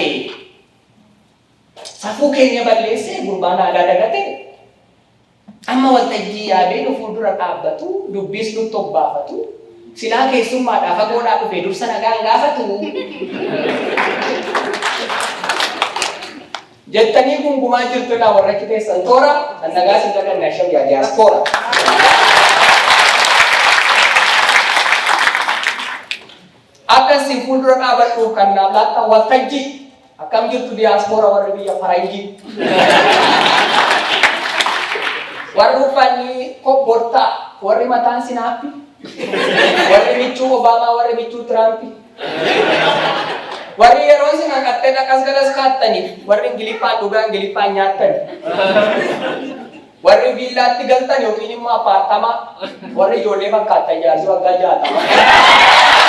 Hate. Safuu keenya balleessee gurbaan aadaa dagate. Amma waltajjii yaabee nu fuuldura dhaabbatu, dubbiis nutti obbaafatu, silaa keessummaadhaa fagoodhaa dhufe dursa nagaan gaafatu. Jettanii gungumaa jirtu laa warra achi teessan toora, kan nagaa sin daganne asham yaa diyaaspoora. Akka isin fuuldura dhaabadhuuf kan naaf laattan waltajjii. Akkam jirtu diyaaspoora warri biyya faranjii. Warri uffanni kobbortaa, warri mataan sinaappi, warri michuu Obaamaa, warri michuu Tiraampi. Warri yeroo isin haqattee dhaqas galas kaattani, warri Ingiliffaan dhugaa Ingiliffaan nyaattani. Warri viillaatti galtan yookiin immoo appaartamaa, warri ijoollee fakkaattan jaarsi waggaa 60.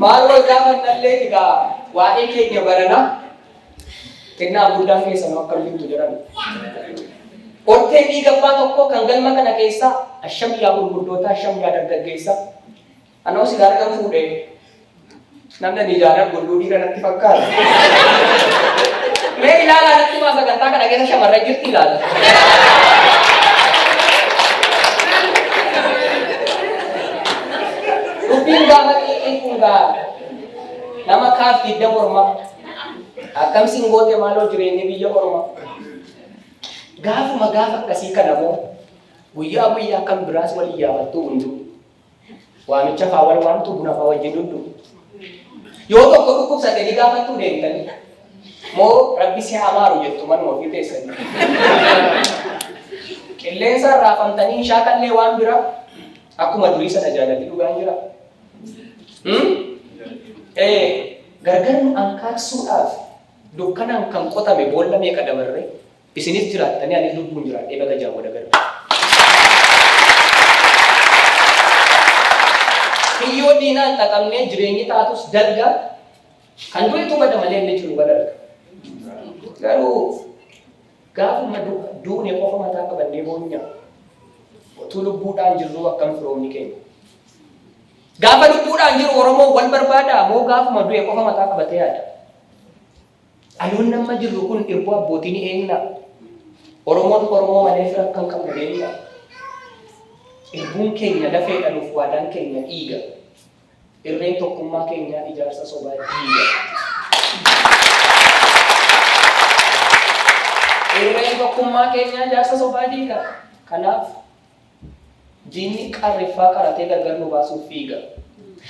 Maal wal gaafannallee egaa waa'ee keenya barana xinnaa guddaan keessanuu akkam jirtu jedhan. Ortee dhiiga abbaa tokkoo kan galma kana keessaa asham yaa gurguddootaa asham yaa dargaggeessaa. Anoo silaa argan fuudhee namni ani ijaan argu hunduu dhiira natti fakkaata. Mee ilaalaa natti maa sagantaa kana keessa shamarran jirti ilaala. Dubbiin gaafa xiiqiin kun gaa nama kaaf didda morma. Akkam sin goote maaloo jireenyi biyya orma. Gaafuma gaafa akkasii kana moo guyyaa guyyaa kan biraas wal iyyaafattuu hunduu. Waamicha faa wal waamtu buna faa wajjin dhugdu. Yoo tokko dhukkubsate ni gaafattuu deemtanii. Moo rabbi si haa maaru jettu manuma ofii teessanii. Qilleensaan raafamtanii hin shaakallee waan biraa akkuma durii sana jaalalli dhugaan jira. Ee gargar nu ankaaksuudhaaf dukkanaan kan qotame boolla meeqa dabarree Isinis jiraattanii anis lubbuun jiraadhee baga jaan wal agarre. Kiyyoo diinaan xaxamnee jireenyi taatus dalga kan du'etu bada malee inni jiru wal arga. Garuu gaafuma duune qofa mataa qabannee boonya. Otuu lubbuudhaan jirruu akkam firoomni keenya. Gaafa lubbuudhaan jiru Oromoon wal barbaadaa moo gaafuma du'e qofa mataa qabatee yaada? Dhaloonni amma jirru kun irbuu abbootii ni eegna. Oromoon Oromoo malee fira akka hin qabne beekna. Irbuun keenya lafeedha nuuf waadaan keenya dhiiga. Irreen tokkummaa keenyaa ijaarsa sobaa diiga. Irreen tokkummaa keenyaa ijaarsa sobaa diiga. Kanaaf Diinni qarriffaa qaratee gargar nu baasuuf fiiga.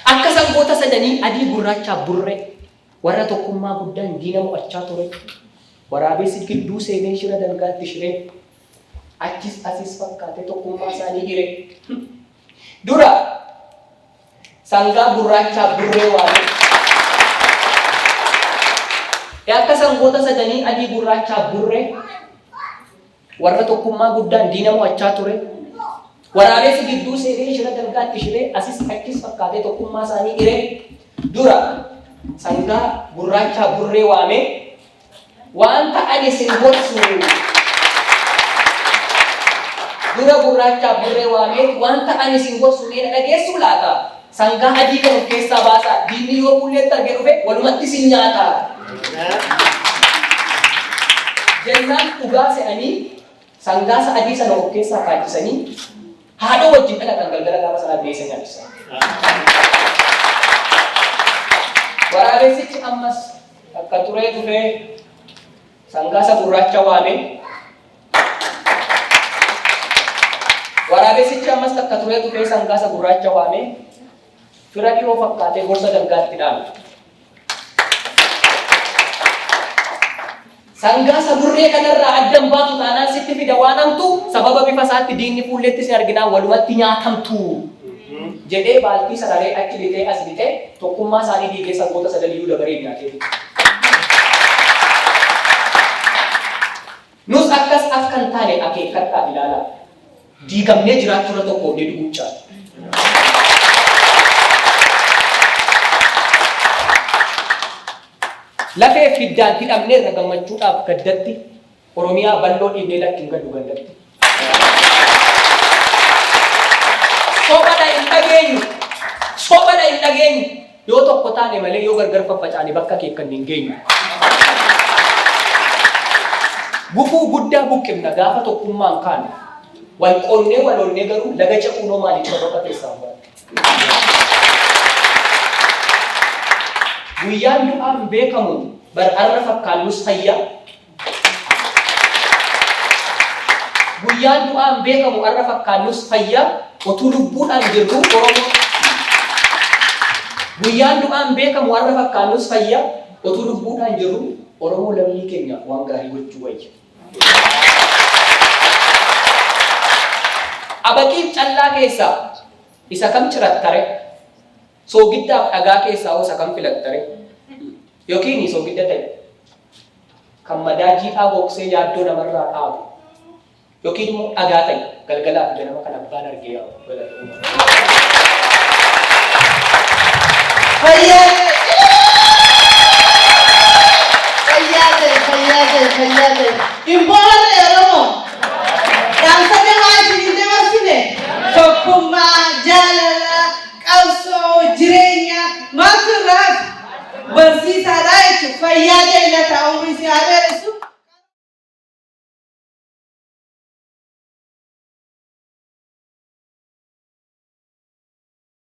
Akka sangoota sadanii adii gurraachaa burree warra tokkummaa guddaan diina mo'achaa ture. Waraabessi gidduu seenee shira dalgaatti shiree achis asis fakkaatee tokkummaa isaanii hire. Dura sangaa gurraachaa burree waamee. Akka sangoota sadanii adii gurraachaa burree Warra tokkummaa guddaan diina mo'achaa ture. Waraabessi gidduu seenee shira dalgaatti shiree asis achis fakkaatee tokkummaa isaanii hiree dura sangaa gurraachaa burree waamee wanta ani isin gorsu dura gurraachaa burree waamee wanta ani isin gorsu mee na dhageessuu laata? Sangaa adii kan of keessaa baasaa diinni yoo fuulleetti arge dhufe walumatti isin nyaata. Jennaan dhugaa se'anii sangaa isa adii sana of keessaa kaachisanii haadhoo wajjin dhalatan galgala gaafa sanaa bineensa nyaachisan. Waraabessichi ammas takka turee dhufee sangaa isa gurraacha waamee Waraabessichi ammas takka turee dhufee sangaa isa gurraacha waamee fira dhiyoo fakkaatee gorsa dalgaatti dhaame. Sangaa isa burree kanarraa adda hin baatu taanaan sitti fida waan hamtu sababa bifa isaatti diinni fuulleetti si arginaan walumatti nyaatamtu jedhee baaltii sararee achi lixee as lixee tokkummaa isaanii diigee sangoota sadaniyyuu dabareen nyaatee fixe. Nus akkas akka hin taane akeekkadhaa ilaalaa. Diigamnee jiraachuurra tokkoomnee du'uu caala. Lafeef hiddaan hidhamneerra gammachuudhaaf gaddatti Oromiyaa bal'oo dhiibnee lakki hin gallu gandatti. Sobadha hin dhageenyu. Sobadha hin dhageenyu. Yoo tokko taane malee yoo gargar faffacaane bakka akeekkanne hin geenyu. Gufuu guddaa buqqifna gaafa tokkummaan kaane. Wal qoonnee wal oonnee garuu laga ce'uunoo maaliif corroqa keessaa hin baane. Guyyaan du'aa hin beekamu bar arra fakkaannus fayyaa. Guyyaan du'aa hin beekamu arra fakkaannus fayyaa otuu lubbuudhaan jirruu Oromoo Guyyaan du'aa hin beekamu arra fakkaannus fayyaa otuu lubbuudhaan jirruu Oromoo lammii keenyaaf waan gaarii gochuu wayya. Abaqiif callaa keessaa isa kam cirattare? Soogiddaaf dhagaa keessaa hoo isa kam filattare? Yookiin soogidda ta'e kan madaa jiidhaa gogsee yaaddoo namarraa dhaabu yookiin immoo dhagaa ta'e galgalaa fi ganama kan abbaan argee yaa'u galatooma. Fayyaa ta'e. Fayyaa ta'e, fayyaa ta'e, fayyaa ta'e. Hin boorre Oromoo. Dhaamsa jamaa isin dabarsine. Tokkummaa, jaalala, qabsoo, jireenya maaltu irraa hafe? Barsiisaadha jechuudha. Fayyaa ta'e lataa umrii si haa dheeressu.